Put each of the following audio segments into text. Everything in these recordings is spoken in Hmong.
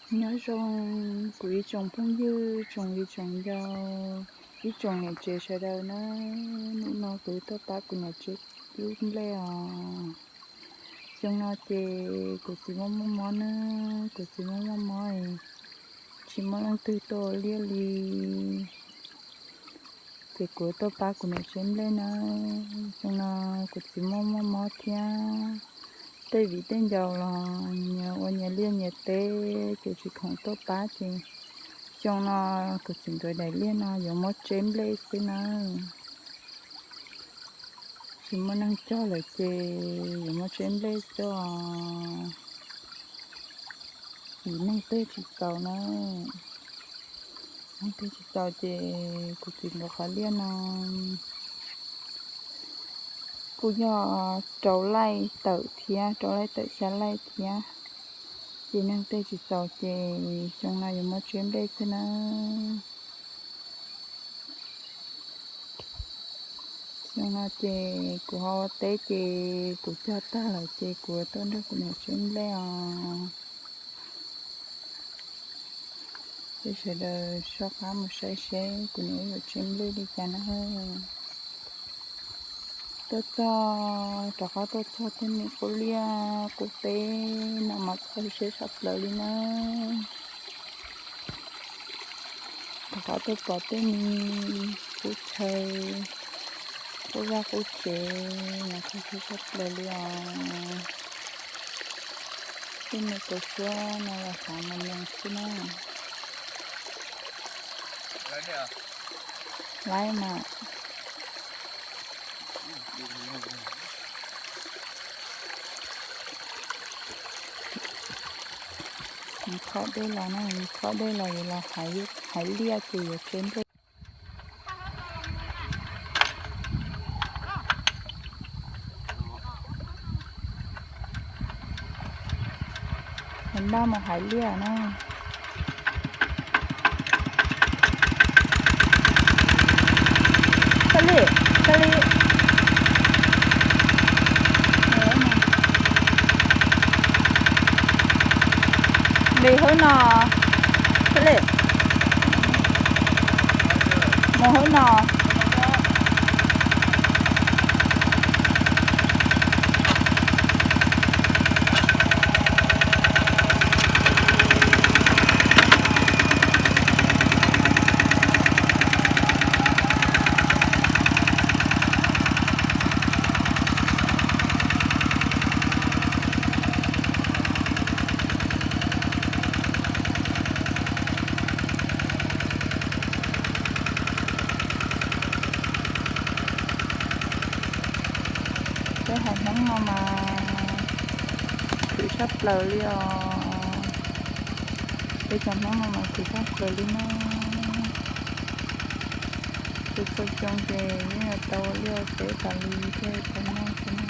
Nyob zoo kuv ib tsoom phooj ywg, tsoom viv tsoom ncaus, ib tsoom niam tsev sawv daws na. Hnub no kuv tuaj pab kuv niam tsev lub nplej os. Xyoo no ces kuv txiv muaj muaj mob na, kuv txiv muaj muaj mob, tsis muaj leej twg tuaj ua liaj li. Ces kuv tuaj pab kuv niam tsev nplej na. Xyoo no kuv txiv muaj muaj mob thiab, tej viv tej ncaus los nyias ua nyias liaj nyias teb ces tsis khoom tuaj pab ces xyoo no kuv txiv nkawd daim liaj no yuav muab tseb nplej xwb na. Tsis muaj neeg cog lawm ces yuav muab tseb nplej xwb os. Vim neeg twg tsis txaus na, neeg twg tsis txaus ces kuv txiv nkawd qhov liaj no kuj yog rau laij tawm thiab, rau laij tawm xya laij thiab. Ces neeg twg tsis txaus ces xyoo no yuav muab tseb nplej xwb na. Xyoo no ces kuv ho ua teb ces kuv cog tag lawm ces kuv tuaj nrog kuv niam tseb nplej os. Ces sawv daws soj qab mus saib seb kuv niam yuav tseb nplej li cas na. Tuaj txog, rov qab tuaj txog tej me qub liaj qub teb no mas kho siab tshaj plaws li na. Rov qab tuaj pom tej me qub chaw, qub vaj qub tsev mas kho siab tshaj plaws li os. Tej me kaus suab no los hav mas nees xwb na. Laib mas. Khob dej los na, khob dej los yuav los hais liaj ces yuav tseb nplej. Npaj mus hais liaj na. Koj li, koj li. Nqis hauv no. Koj li. Mus hauv no. Peb haiv Hmoob no mas khwv tshaj plaws li os. Peb cov Hmoob no mas khwv tshaj plaws li na. Txhua txhua xyoo ces yeej yuav tau ua liaj ua teb tas li thiaj tau noj xwb na.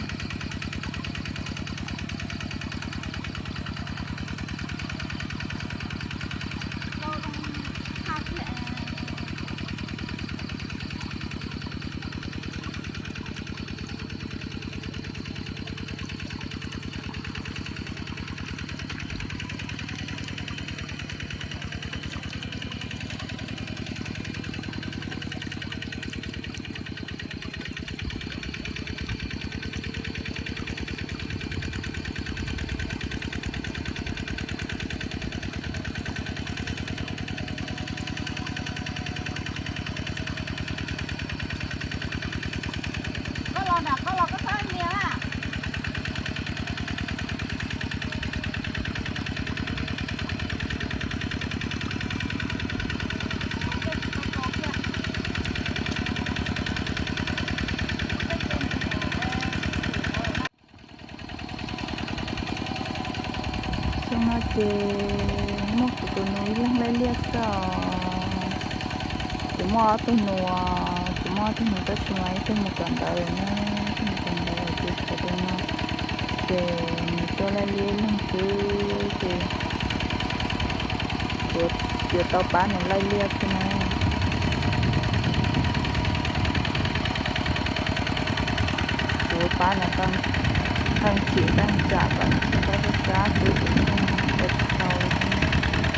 Koj los nram koj los koj txhob nias na. Xyoo no ces muaj kuv tus nus ib leeg laij liaj xwb os. Kuv muaj ob tug nus, kuv muaj ob tug nus tab sis mas ib tug mus kawm ntawv lawm na, ib tug mus kawm ntawv lawm ces tshuav tus no, ces nws tuaj laij liaj ib leeg xwb ces kuv yuav tau pab nws laij liaj xwb na. Kuv pab nws tau nqee tsim nqee tsam kom nws tsis txhob sab sab xwb ces yeej ua tsis tau li thiab.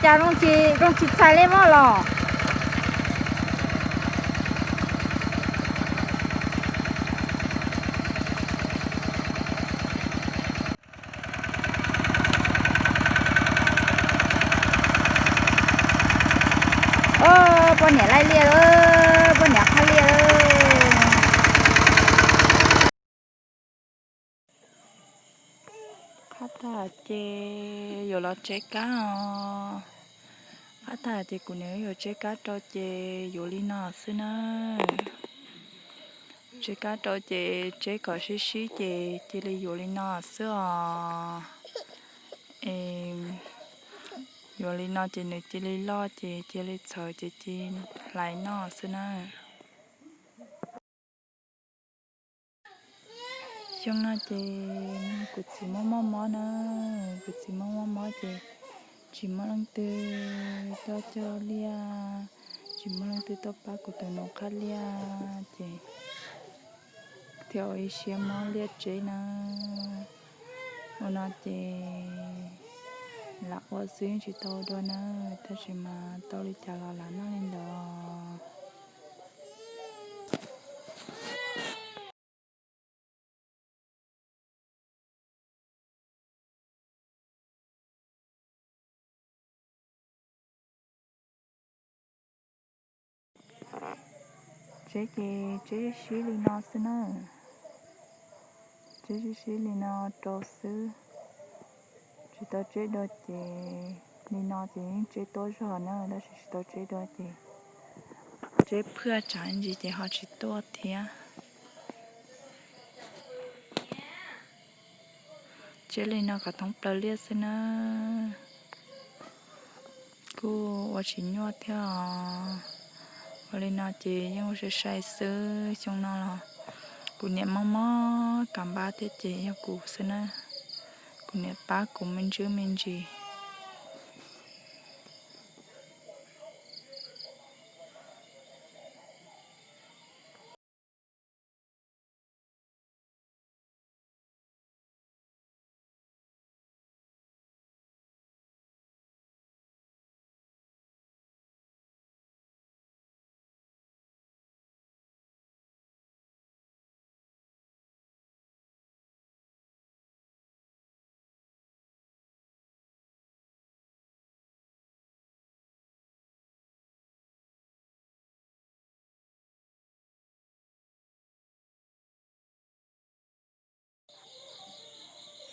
Cas zoo tsis, zoo tsis txhais li mog los. Poj niam laij liaj, poj niam qhab liaj. Qhab tag ces yuav los tseb kab os. Qhab tag ces kuv niam yuav tseb kab rau ces yuav li no xwb na. Tseb kab rau ces tseb kom sib sib ces cia li yuav li no xwb os. Es yuav li no ces nws cia li loj ces cia li txhawv ces cia li hlais noj xwb na. Xyoo no ces kuv txiv muaj mob mob na, kuv txiv muaj mob mob ces tsis muaj leej twg tuaj cog liaj, tsis muaj leej twg tuaj pab kuv tus nus qhab liaj ces thiaj ua ib siab muab liaj tseb na. Ua no ces lam ua xwb tsis tau dua na, tab sis mas tau li cas los lam noj li ntawd. Tseb ces tseb sib sib li no xwb na. Tseb sib sib li no rau xwb. Tsis tau tseb dua ces li no ces yeej tseb tuaj zog na, tab sis tsis tau tseb dua ces tseb phwj tshav ntsis ces ho tsis tuaj thiab. Tseb li no kom thoob plaws liaj xwb na. Kuj ua tsis nyuaj thiab os. Ua li no ces yeej ua sai sai xwb. Xyoo no los kuv niam mob mob kam npab thiab ces yog kuv xwb na. Kuv niam pab kuv me ntsis me ntsis.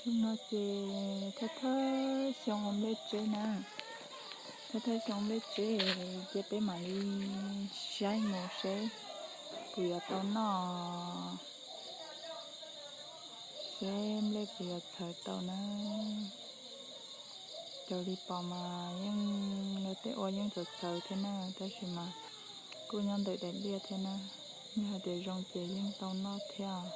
Xyoo no ces thawj thawj xyoo ua nplej tseb na, thawj thawj xyoo nplej tseb ces peb mam li saib mus seb puas yuav tau noj, seb nplej puas yuav txhawv tau na. Raws li pom mas yeej luag tej ua yeej txawv txawv thiab na, tab sis mas kuj nyob ntawm daim liaj thiab na, yog hais tias zoo ces yeej tau noj thiab.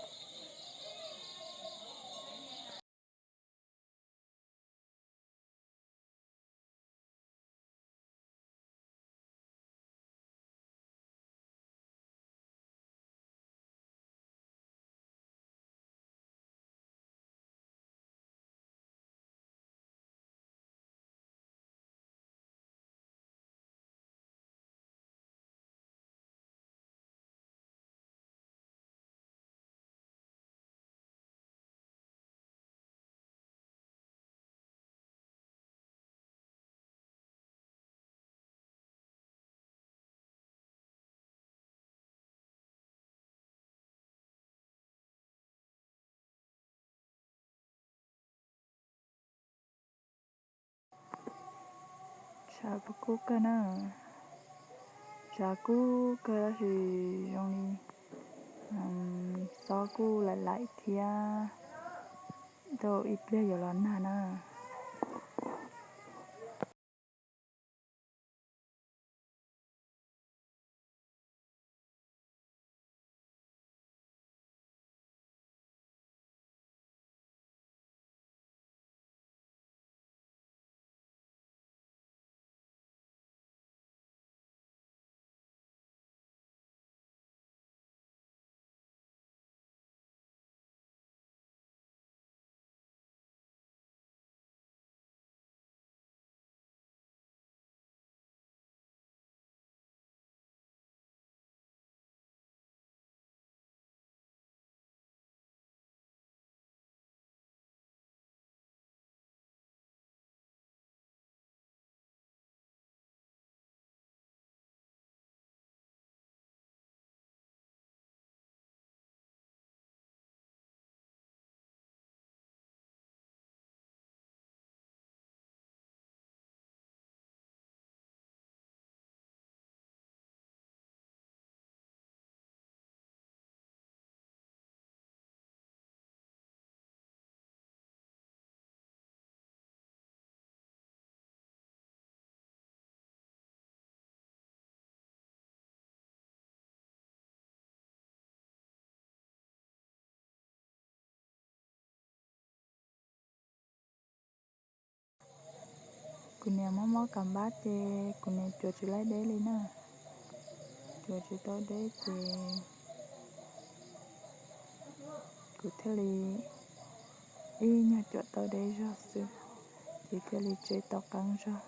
Tshav kuj kub kawg na, tshav kub kawg tab sis zoo li xob kuj laim laim thiab, tau ib pliag yuav los nag na. Kuv niam mob mob kam npab ces kuv niam cuam tsis laib deb li na. Cuam tsis tau deb ces kuv thiaj li ib nyuag cuam tau deb zog xwb, ces thiaj li tseb tau qeeb zog.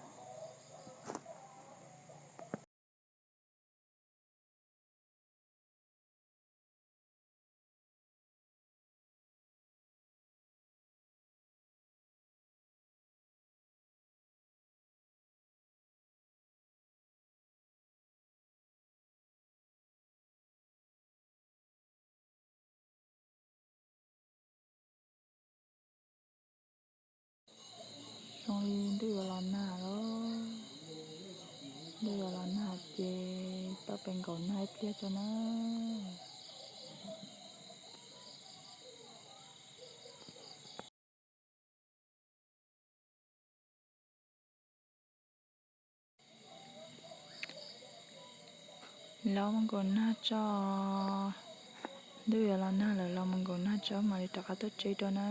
Zoo li ntuj yuav los nag los, ntuj yuav los nag ces tau pem nkaum nag ib pliag tso na. Los mus nkaum nag tso, ntuj yuav los nag lawm, los mus nkaum nag tso mam li rov qab tuaj tseb dua na.